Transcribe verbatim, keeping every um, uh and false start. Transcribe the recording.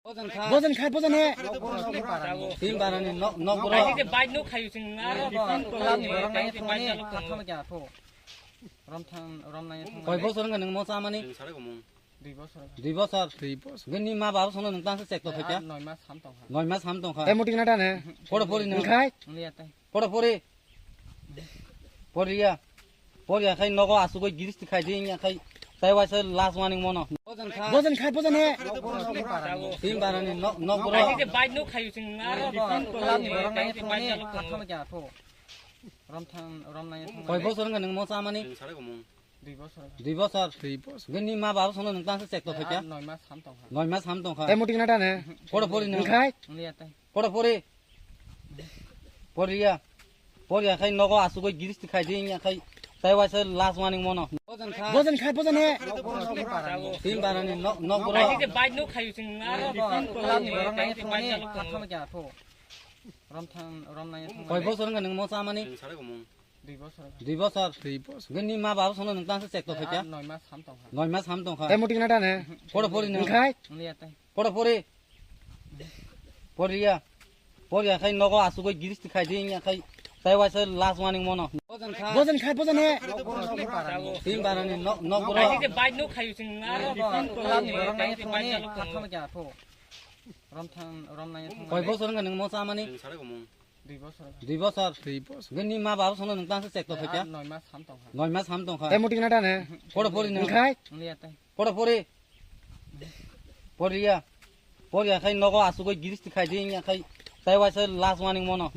Bojan khai, bojan khai, bojan he. Tin barani nok, nok bro. Ai, je bike no khayu sing, aro. Lamni borok nai thangmani, thangma kya tho. Rom thang, rom nai thangmani. Koi bosor wngkha nwng mo chamani? Dui bosor. Dui bosor. Dui bosor. Gini ma baba sono nwng tangsa chek to thakya? Noi mas ham tongkha. Noi mas ham tongkha. Tei muting nata ne? Poro pori nwng. Khai? Liya tai. Poro pori. Poriya. Poriya khai nogo asugoi giristi khai di ya khai. Tai waisa last warning mono. Bojan khai, bojan he. Tin barani nok, nok bro. Ai, je bike no khayu sing, aro. Lamni borok nai thangmani, thangma kya tho. Rom thang, rom nai thangmani. Koi bosor wngkha nwng mo chamani? Dui bosor. Dui bosor. Dui bosor. Gini ma baba sono nwng tangsa chek to thakya? Noi mas ham tongkha. Noi mas ham tongkha. Tei muting nata ne? Poro pori nwng. Khai? Liya tai. Poro pori. Poriya. Poriya khai nogo asugoi giristi khai di ya khai. Tai waisa last warning mono. Bojan khai, bojan he. Tin barani nok, nok bro. Ai, je bike no khayu sing, aro. Lamni borok nai thangmani, thangma kya tho. Rom thang, rom nai thangmani. Koi bosor wngkha nwng mo chamani? Dui bosor. Dui bosor. Dui bosor. Gini ma baba sono nwng tangsa chek to thakya? Noi mas ham tongkha. Noi mas ham tongkha. Tei muting nata ne? Poro pori nwng. Khai? Liya tai. Poro pori. Poriya. Poriya khai nogo asugoi giristi khai di ya khai. Tai waisa last warning mono. Bojan khai, bojan he. Tin barani nok, nok bro. Ai, je bike no khayu sing, aro. Lamni borok nai thangmani, thangma kya tho. Rom thang, rom nai thangmani. Koi bosor wngkha nwng mo chamani? Dui bosor. Dui bosor. Dui bosor. Gini ma baba sono nwng tangsa chek to thakya? Noi mas ham tongkha. Noi mas ham tongkha. Tei muting nata ne? Poro pori nwng. Khai? Liya tai. Poro pori. Poriya. Poriya khai nogo asugoi giristi khai di ya khai. Tai waisa last warning mono.